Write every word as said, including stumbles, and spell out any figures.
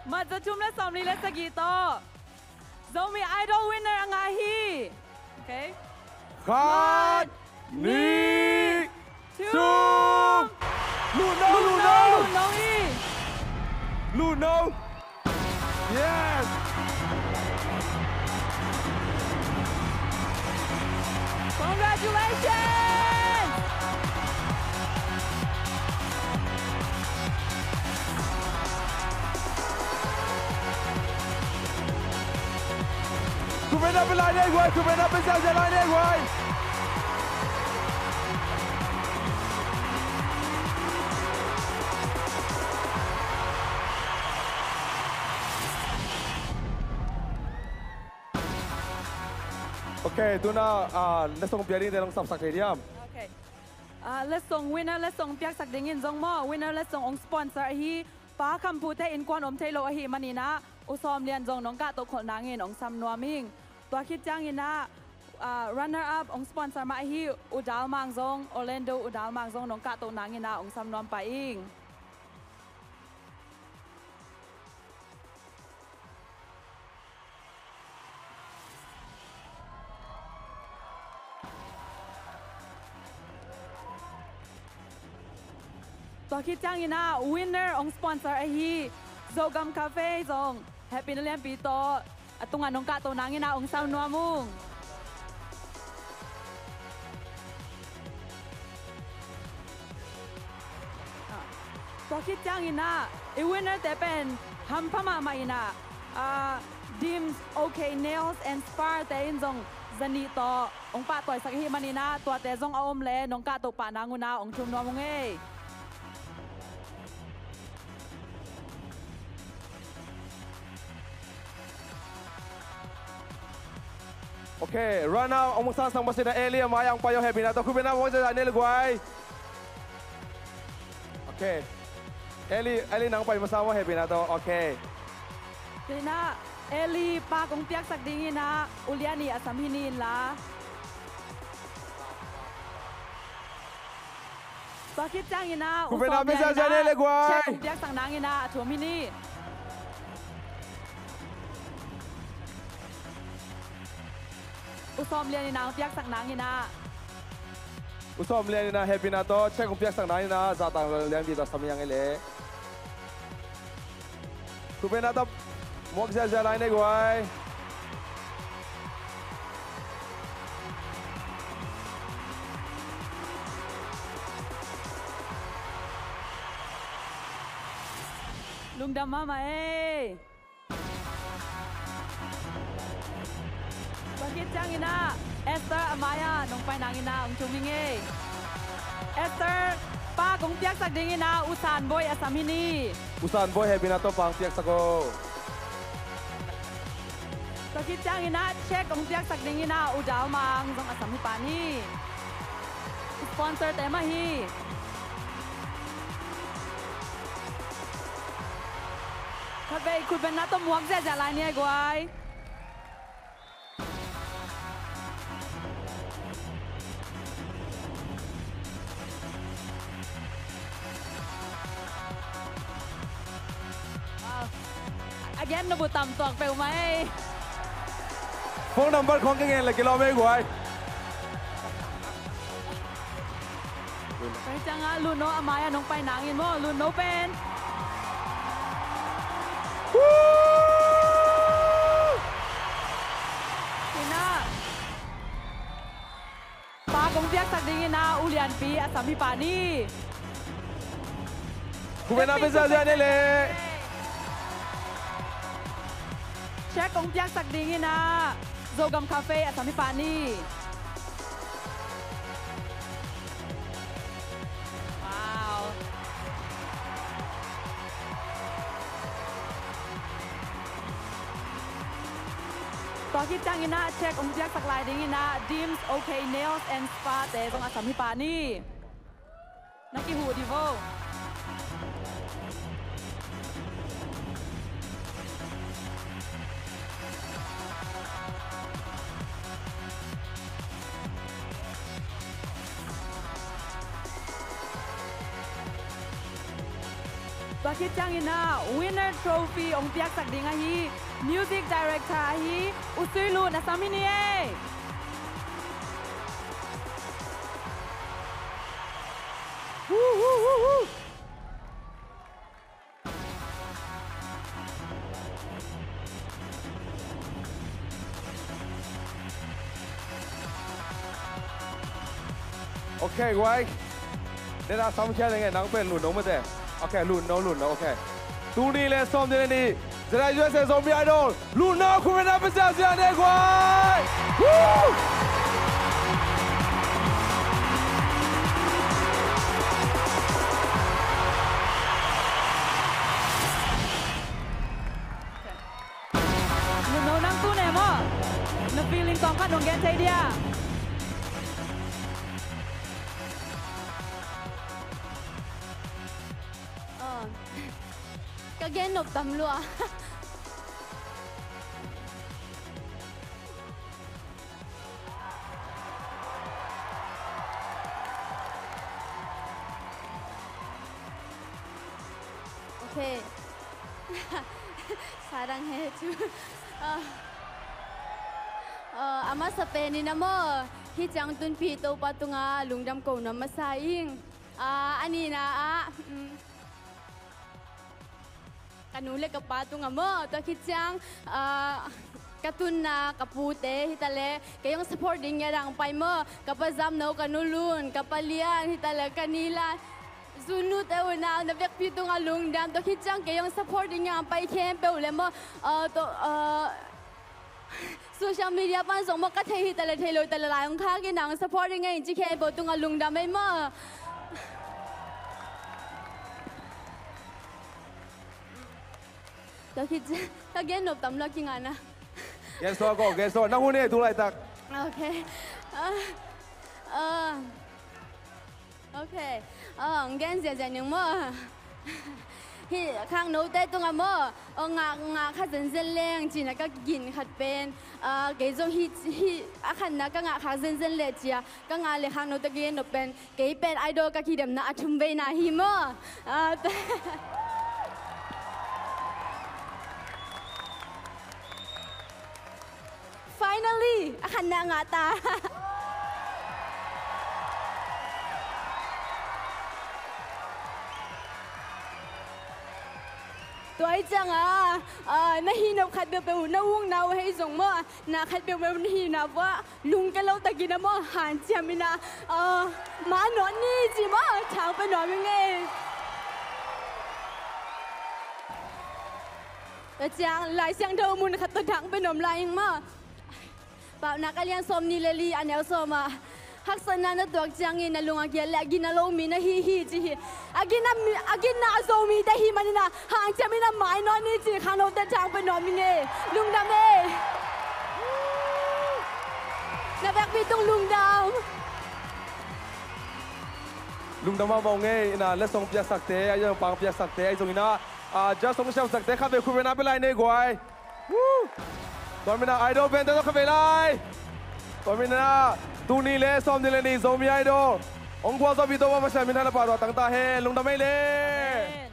Mat za thum le sawmli le sagih tawh Zomi Idol winner a ngah hi. Okay. Khat, nih, thum. Luno, Luno, Luno. Luno hi. Luno. Yes. Congratulations. Khutbetna pia lai ni ei guai, khutbetna pia ziahziah lai ni ei guai. Ok, tuna, ah, letsong pia dingte nong sapsak thei diam? Ok. Ah, letsong, winner letsong piaksak dingin zong maw, winner letsong hong sponsor ahi Pa Khampu te innkuan om thei lo ahih manin ah U Sawm Lian zong nong kahto kholh nangin hong sam nuam ing. Tua khit ciangin ah, ah, runner up hong sponsor mah ahi U Dal Mang zong, Orlando U Dal Mang zong nong kahto nangin ah hong sam nuam pah ing. Tua khit ciangin ah winner hong sponsor ahi Zogam Cafe zong hehpihna lianpi tawh a tungah nong kahto nangin ah hong sam nuam ung. Tua khit ciangin ah i winner te pen hampha mahmah in ah, ah, Dims OK Nails and Spa te in zong zanih tawh hong pahtawisak ahih manin ah tuate zong a om leh nong kahto pah nang un ah hong thum nuam ung ei. Ok, runner hong masa sang masa na Eli a mai-ah hong pai aw, hehpihna tawh khutbetna hong zia zia ni ei le guai. Ok. Eli, Eli nang pai masa maw, hehpihna tawh. Ok. Tua in ah Eli pa kong piaksak dingin ah ulian ih a sam hi ni in la. Tua khit ciangin ah U Sawm Lian in ah cheque hong piaksak nangin ah a thum hi ni. U Sawm Lian in ah hong piaksak nangin ah. U Sawm Lian in ah hehpihna tawh cheque hong piaksak nangin ah zahtak lianpi tawh sam hi hang ei leh. Khutbetna tawh muak ziahziah lai ni ei guai. Lungdam mahmah ei. Tua khit ciangin ah Esther a mai-ah nong pai nangin ah hong thum ing ei. Esther, pa kong piaksak dingin ah U San Boy a sam hi ni. U San Boy, hehpihna tawh pa kong piaksak aw. Tua khit ciangin ah cheque kong piaksak dingin ah U Dal Mang zong a sam hi pah ni. Sponsor te mah hi. Khatvei khutbetna tawh muak ziahziah lai ni ei guai. Again, na bu tam tuak peuhmah ei. Phone number khong kingen le kilawm ei guai. Tua hi ciangah Luno a mai-ah nong pai nangin maw, Luno pen. Tua in ah pa kong piaksak dingin ah U Lianpi a sam hi pah ni. Khutbetna pia ziahziah ni ei leh. Cheque kong piaksak dingin ah Zogam Cafe a sam hi pah ni. Wow. Tua khit ciangin ah cheque hong piaksak lai dingin ah Dims OK Nails and Spa te zong a sam hi pah ni. Na kihuh dih vo. Tua khit ciangin ah winner trophy hong piaksak ding ahi music director ahi U Sui Lun a sam hi ni ei. Ok guai. Nena samkhia ding e, nang pen lun no mate. Ok, lun no, lun no, ok. Tul nih le sawmnih le nih ZIUSA Zomi Idol lun no, khumin a pia ziahziah ni guai. Woo! Nunno, nang tu ne maw? Na feeling tawm khat hong gen thei dia? Aw, ka gen nop tam lua. Ok. Sa dang he cu. Ah, ah, a masa penin a maw, hih ciang tunpi Topa tungah lungdam ko nuam masa ing. Ah, a nihna ah, mm, ka nu le ka pa tungah maw, tua khit ciang, ah, ka tunna ka pute hi ta le, kei hong support ding ngiat dang pai maw, ka pa Zamno, ka nu Lun, ka pa Lian hi ta le, ka ni Lan, Zunute unau na vekpi tungah lungdam, tua khit ciang kei hong support ding ngiat dang pai khempeuh le maw, ah, tua, ah, social media pan zong maw, ka thei hi ta le thei lo ta le lai hong khak in hong support ding ngiat dang ci khempeuh tungah lungdam ei maw. Tua khit ciang ka gen nop tam lua kingana. Gen sua ko, gen sua. Na hun e tu laitak. Ok. Ah, ah. Ok. Ah, gen ziahziah ning maw. Hih khangnote tungah maw, ah, ngah, ngah kha zenzen leng cina ka gin khat pen. Ah, kei zong hih, hih a khatna ka ngah khak zenzen leh cia ka ngah le khangnote ka gen nop pen. Kei pen idol ka kidemna a thum veina hi maw? Ah, finally, a khatna ngah ta. Tua hi ciangah, ah, na hihnop khat peuhpeuh, na ukna uh hei zong maw, na khat peuhpeuh na hihna vuah lungke lo takin a maw, hanciam in a, ah, mah nawh ni ci maw, thang pia nuam ing ei. Tua ciang Lai Siangtho mun khat tawh thang pia nuam lai ing maw. Paunak a lian sawmnih le li a neu sawm ah, haksatna na tuak ciangin na lung a giat le a gina lo mi na hi hi ci hi. A gina mi, a gina a zo mite hi manin a, hanciam in a mai nawn ni ci khangnote thang pia nuam ing ei. Lungdam ei. Na vekpi tung lungdam. Lungdam mahmah ung ei, ina letsong piaksakte, a yawng pang piaksakte, a i zong ina, a, judge song siamsakte khatvei khut ve na pia lai nei guai. Woo! Tua mina idol band te tawh khatvei lai. Tua mina tuni le sawmnih le nih Zomi Idol hong gualzawhpih Topa Pasian min hana pah tua tang ta hen, lungdam ei le. Amen.